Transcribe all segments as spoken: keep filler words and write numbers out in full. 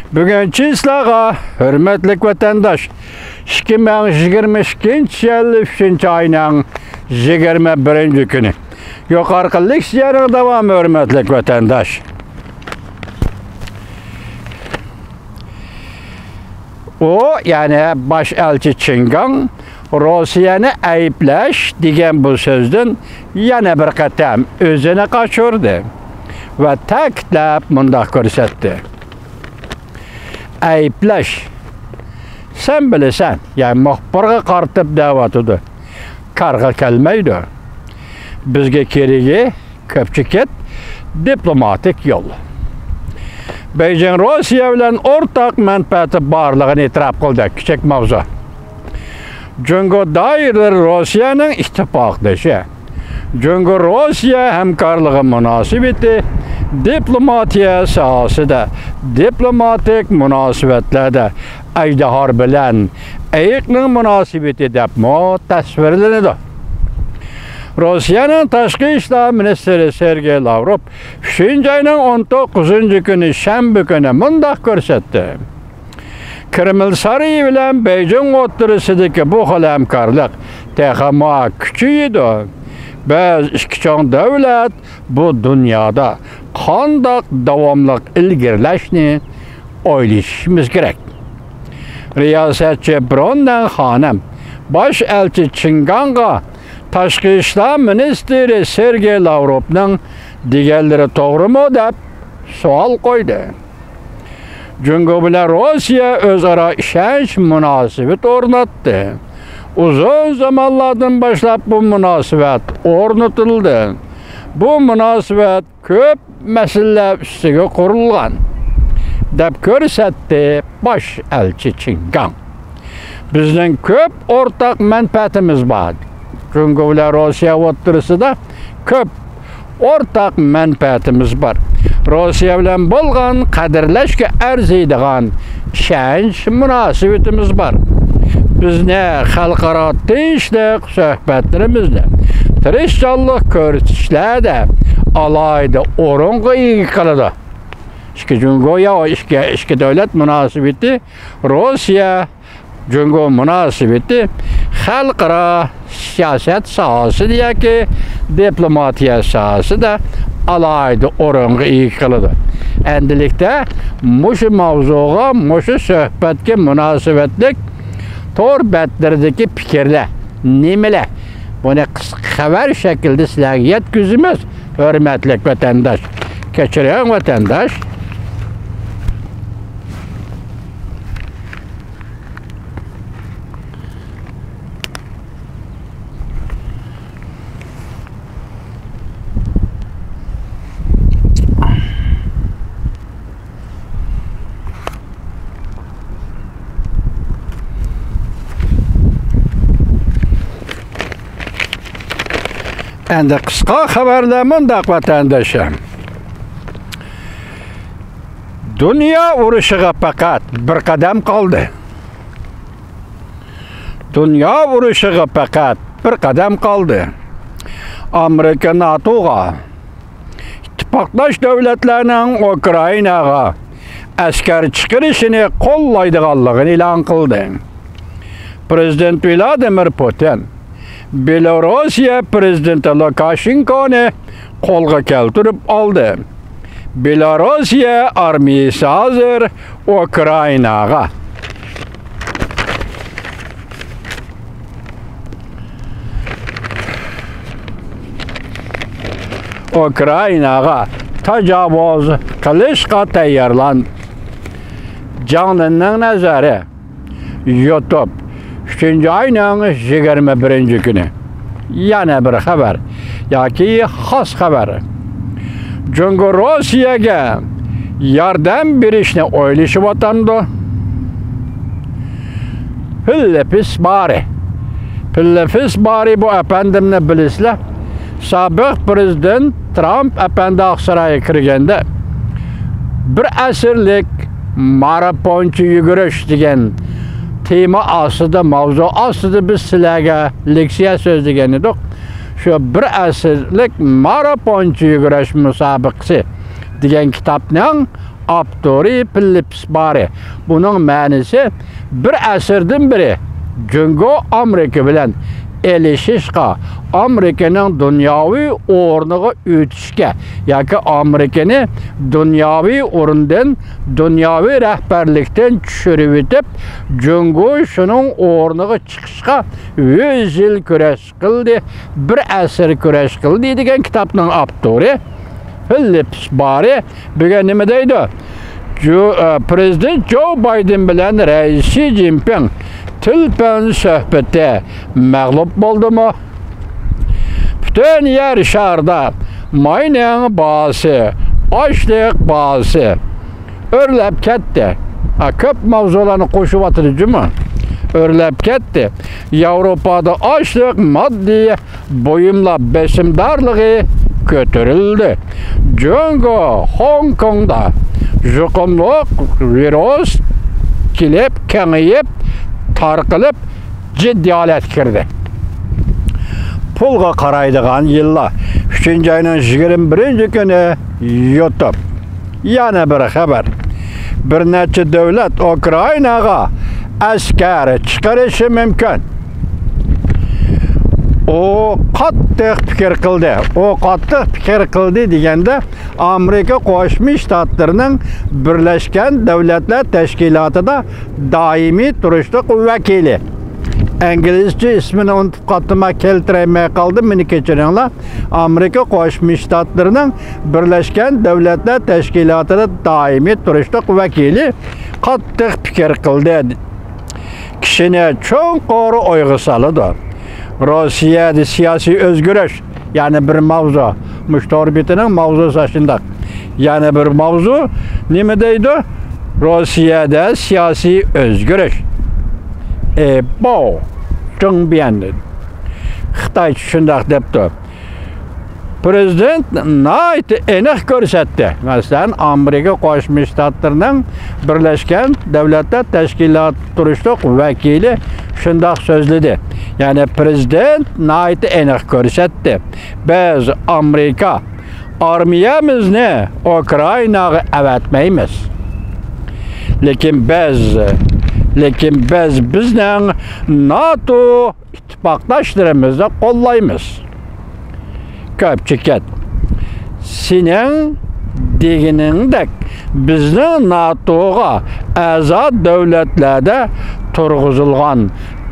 بۈگۈن چىسلاغا، ھۆرمەتلىك ۋەتەنداش، ئىككى مىڭ يىگىرمە ئىككىنچى يىل ئۈچىنچى ئاينىڭ يىگىرمە بىرىنچى كۈنى. يۇقىرىقى لېكسىيەنىڭ داۋامى، ھۆرمەتلىك ۋەتەنداش. ئۇ، يەنى باش ئەلچى چىن گاڭ روسىيەنى ئەيىبلەش دېگەن بۇ سۆزدىن يەنە بىر قېتىم ئۆزىنى قاچۇردى ۋە تەكىتلەپ مۇنداق كۆرسەتتى: ئەيىبلەش، سەن بىلىسەن، يەنى مۇخبىرغا قارىتىپ دەۋاتىدۇ، كارغا كەلمەيدۇ. بىزگە كېرىكى كۆپچىكىت دىپلوماتىك يول. بېيجىڭ روسىيە بىلەن ئورتاق مەنپەئەتى بارلىقىنى ئېتىراپ قىلدى. كىچىك ماۋزۇ. جۇڭگو دائىرىلىرى روسىيەنىڭ ئىتتىپاقدىشى. جۇڭگو روسىيە ھەمكارلىقى مۇناسىۋىتى دىپلوماتىيە ساھەسىدە، دىپلوماتىك مۇناسىۋەتلەردە ئەجدىھا بىلەن ئېيىقنىڭ مۇناسىۋىتى دەپمۇ تەسۋىرلىنىدۇ. روسىيەنىڭ تاشقى ئىشلار مىنىستىرى سېرگېي لاۋروف ئۈچىنچى ئاينىڭ ئون توققۇزىنچى كۈنى، شەنبە كۈنى مۇنداق كۆرسەتتى: كرېمل سارىيى بىلەن بېيجىڭ ئوتتۇرىسىدىكى بۇ خىل ھەمكارلىق تېخىمۇ كۈچىيىدۇ. بىز ئىككى چوڭ دۆلەت بۇ دۇنيادا قانداق داۋاملىق ئىلگىرىلەشنى ئويلىشىشىمىز كېرەك. رىياسەتچى بروننەن خانىم باش ئەلچى چىن گاڭغا تاشقى ئىشلار مىنىستىرى سېرگېي لاۋروفنىڭ دېگەنلىرى توغرىمۇ دەپ سوئال قويدى. جۇڭگو بىلەن روسىيە ئۆزئارا ئىشەنچ مۇناسىۋىتى ئورناتتى. ئۇزۇن زامانلاردىن باشلاپ بۇ مۇناسىۋەت ئورنىتىلدى. بۇ مۇناسىۋەت كۆپ مەسىلىلەر ئۈستىگە قۇرۇلغان، دەپ كۆرسەتتى باش ئەلچى چىن گاڭ. بىزنىڭ كۆپ ئورتاق مەنپەئەتىمىز بار. جۇڭگو بىلەن روسىيە ئوتتۇرىسىدا كۆپ ئورتاق مەنپەئەتىمىز بار. روسىيە بىلەن بولغان قەدىرلەشكە ئەرزىيدىغان ئىشەنچ مۇناسىۋىتىمىز بار. بىزنى خەلقئارا تىنچلىق سۆھبەتلىرىمىزدە، تىرىشچانلىق كۆرسىتىشلەردە ئالاھىدە ئورۇنغا ئىگە قىلىدۇ. ئىككى جۇڭگو يا ئىككى، ئىككى دۆلەت مۇناسىۋىتى، روسىيە جۇڭگو مۇناسىۋىتى خەلقئارا سىياسەت ساھەسىدە ياكى دىپلوماتىيە ساھەسىدە ئالاھىدە ئورۇنغا ئىگە قىلىدۇ. ئەمدىلىكتە مۇشۇ ماۋزۇغا، مۇشۇ سۆھبەتكە مۇناسىۋەتلىك تور بەتلىرىدىكى پىكىرلەر نېمىلەر؟ بۇنى قىسقا خەۋەر شەكلىدە سىلەرگە يەتكۈزىمىز، ھۆرمەتلىك ۋەتەنداش. كەچۈرۈڭ، ۋەتەنداش. ئەمدى قىسقا خەۋەرلەر مۇنداق، ۋەتەندىشىم. دۇنيا ئۇرۇشىغا پەقەت بىر قەدەم قالدى. دۇنيا ئۇرۇشىغا پەقەت بىر قەدەم قالدى. ئامېرىكا ناتوغا، ئىتتىپاقداش دۆلەتلەرنىڭ ئۇكرائىناغا ئەسكەر چىقىرىشىنى قوللايدىغانلىقىنى ئېلان قىلدى. پىرېزىدېنت ۋلادىمىر پۇتىن بېلوروسىيە پىرېزىدېنتى لۇكاشېنكونى قولغا كەلتۈرۈپ ئالدى. بېلوروسىيە ئارمىيىسى ھازىر ئۇكرائىناغا، ئۇكرائىناغا تاجاۋۇز قىلىشقا تەييارلان. جاڭلىننىڭ نەزەرى. يۇتۇب، ئۈچىنچى ئاينىڭ يىگىرمە بىرىنچى كۈنى. يەنە بىر خەۋەر ياكى خاس خەۋەر. جۇڭگو روسىيەگە ياردەم بېرىشنى ئويلىشىۋاتامدۇ؟ فىلىپس بارى. فىلىپس بارى بۇ ئەپەندىمنى بىلىسىلەر. سابىق پىرېزىدېنت ترامپ ئەپەندى ئاقسارايغا كىرگەندە، بىر ئەسىرلىك مارافونچە يۈگۈرۈش دېگەن تېما ئاستىدا، ماۋزۇ ئاستىدا بىز سىلەرگە لېكسىيە سۆزلىگەن ئىدۇق. شۇ بىر ئەسىرلىك مارافونچە يۈگۈرۈش مۇسابىقىسى دېگەن كىتابنىڭ ئاپتورى فىلىپس بارى. بۇنىڭ مەنىسى، بىر ئەسىردىن بېرى جۇڭگو ئامېرىكا بىلەن ئېلىشىشقا، ئامېرىكىنىڭ دۇنياۋى ئورنىغا ئۆتۈشكە ياكى ئامېرىكىنى دۇنياۋى ئورۇندىن، دۇنياۋى رەھبەرلىكتىن چۈشۈرۈۋېتىپ، جۇڭگو شۇنىڭ ئورنىغا چىقىشقا يۈز يىل كۈرەش قىلدى، بىر ئەسىر كۈرەش قىلدى دېگەن كىتابنىڭ ئاپتورى فىلىپس بارى بۈگۈن نېمە دەيدۇ؟ جو-، ئە، پرېزىدېنت جو بايدېن بىلەن رەئىس شى جىنپىڭ تېلېفون سۆھبىتى مەغلۇپ بولدىمۇ؟ پۈتۈن يەر شارىدا ماينىڭ باھاسى، ئاشلىق باھاسى ئۆرلەپ كەتتى. ھە، كۆپ ماۋزۇلارنى قوشۇۋاتىدۇ جۇمۇ. ئۆرلەپ كەتتى. ياۋروپادا ئاشلىق، ماددىي بۇيۇملار بېسىمدارلىقى كۆتۈرۈلدى. جۇڭگو، خوڭكوڭدا يۇقۇملۇق ۋىرۇس كېلىپ، كېڭىيىپ، تارقىلىپ، جىددىي ھالەتكە كىردى. پۇلغا قارايدىغان يىللار. ئۈچىنچى ئاينىڭ يىگىرمە بىرىنچى كۈنى يۇتۇپ. يەنە بىر خەۋەر. بىر نەچچە دۆلەت ئۇكرائىناغا ئەسكەر چىقىرىشى مۇمكىن. ئۇ قاتتىق پىكىر قىلدى. ئۇ قاتتىق پىكىر قىلدى دېگەندە، ئامېرىكا قوشما شتاتلىرىنىڭ بىرلەشكەن دۆلەتلەر تەشكىلاتىدا دائىمىي تۇرۇشلۇق ۋەكىلى. ئىنگلىزچە ئىسمىنى ئۇنتۇپ قاپتىمەن، كەلتۈرەلمەي قالدىم، مېنى كەچۈرۈڭلار. ئامېرىكا قوشما شتاتلىرىنىڭ بىرلەشكەن دۆلەتلەر تەشكىلاتىدا دائىمىي تۇرۇشلۇق ۋەكىلى قاتتىق پىكىر قىلدى. كىشىنى چوڭقۇر ئويغا سالىدۇ. روسىيەدە سىياسىي ئۆزگىرىش، يەنە بىر ماۋزۇ. مۇشۇ تور بېتىنىڭ ماۋزۇسى ئاشۇنداق. يەنە بىر ماۋزۇ نېمە دەيدۇ؟ روسىيەدە سىياسىي ئۆزگىرىش. ئېباۋ، جېڭبيەن. خىتايچە شۇنداق دەپتۇ. پرېزىدېنت ناھايىتى ئېنىق كۆرسەتتى. مەسىلەن، ئامېرىكا قوشما شتاتلىرىنىڭ بىرلەشكەن دۆلەتلەر تەشكىلاتى تۇرۇشلۇق ۋەكىلى شۇنداق سۆزلىدى. يەنى پرېزىدېنت ناھايىتى ئېنىق كۆرسەتتى. بىز ئامېرىكا ئارمىيەمىزنى ئۇكرائىناغا ئەۋەتمەيمىز. لېكىن بىز، لېكىن بىز بىزنىڭ ناتو ئىتتىپاقداشلىرىمىزنى قوللايمىز. كۆپچىكەت، سېنىڭ دېگىنىڭدەك بىزنىڭ ناتوغا ئەزا دۆلەتلەردە تۇرغۇزۇلغان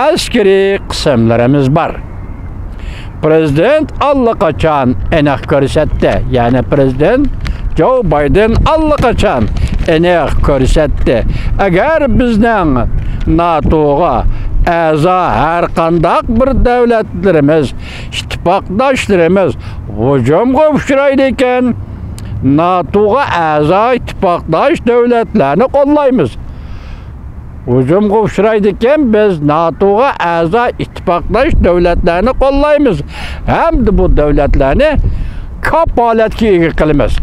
ئەسكىرىي قىسىملىرىمىز بار. پرېزىدېنت ئاللىقاچان ئېنىق كۆرسەتتى، يەنى پرېزىدېنت جو بايدېن ئاللىقاچان ئېنىق كۆرسەتتى. ئەگەر بىزنىڭ ناتوغا ئەزا ھەر قانداق بىر دۆلەتلىرىمىز، ئىتتىپاقداشلىرىمىز ھۇجۇمغا ئۇچرايدىكەن، ناتوغا ئەزا ئىتتىپاقداش دۆلەتلەرنى قوللايمىز. ھۇجۇمغا ئۇچرايدىكەن، بىز ناتوغا ئەزا ئىتتىپاقداش دۆلەتلەرنى قوللايمىز ھەمدە بۇ دۆلەتلەرنى كاپالەتكە ئىگە قىلىمىز.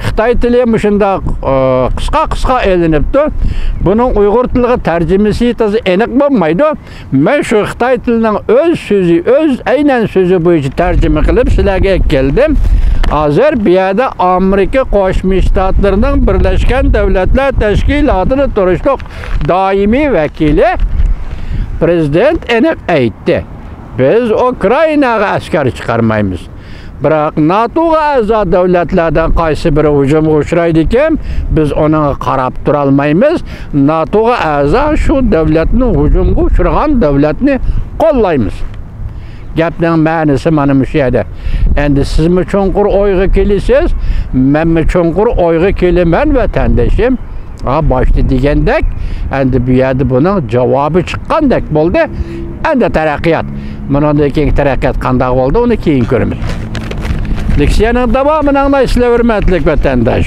خىتاي تىلى مۇشۇنداق، ئى، قىسقا-قىسقا ئېلىنىپتۇ. بۇنىڭ ئۇيغۇر تىلىغا تەرجىمىسى تازا ئېنىق بولمايدۇ. مەن شۇ خىتاي تىلىنىڭ ئۆز سۆزى، ئۆز ئەينەن سۆزى بويىچە تەرجىمە قىلىپ سىلەرگە ئەكەلدىم. ھازىر بۇ يەردە ئامېرىكا قوشما شتاتلىرىنىڭ بىرلەشكەن دۆلەتلەر تەشكىلاتىدا تۇرۇشلۇق دائىمىي ۋەكىلى پرېزىدېنت ئېنىق ئېيتتى. بىز ئۇكرائىناغا ئەسكەر چىقارمايمىز. بىراق ناتوغا ئەزا دۆلەتلەردىن قايسى بىرى ھۇجۇمغا ئۇچرايدىكەن، بىز ئۇنىڭغا قاراپ تۇرالمايمىز. ناتوغا ئەزا شۇ دۆلەتنى، ھۇجۇمغا ئۇچرىغان دۆلەتنى قوللايمىز. گەپنىڭ مەنىسى مانا مۇشۇ يەردە. ئەمدى سىزمۇ چوڭقۇر ئويغا كېلىسىز، مەنمۇ چوڭقۇر ئويغا كېلىمەن، ۋەتەندىشىم. ھا، باشتا دېگەندەك، ئەمدى بۇ يەردە بۇنىڭ جاۋابى چىققاندەك بولدى. ئەمدى تەرەققىيات. بۇنىڭدىن كېيىنكى تەرەققىيات قانداق بولدى، ئۇنى كېيىن كۆرىمىز. لېكسىيەنىڭ داۋامىنى ئاڭلايسىلەر، ھۆرمەتلىك ۋەتەنداش.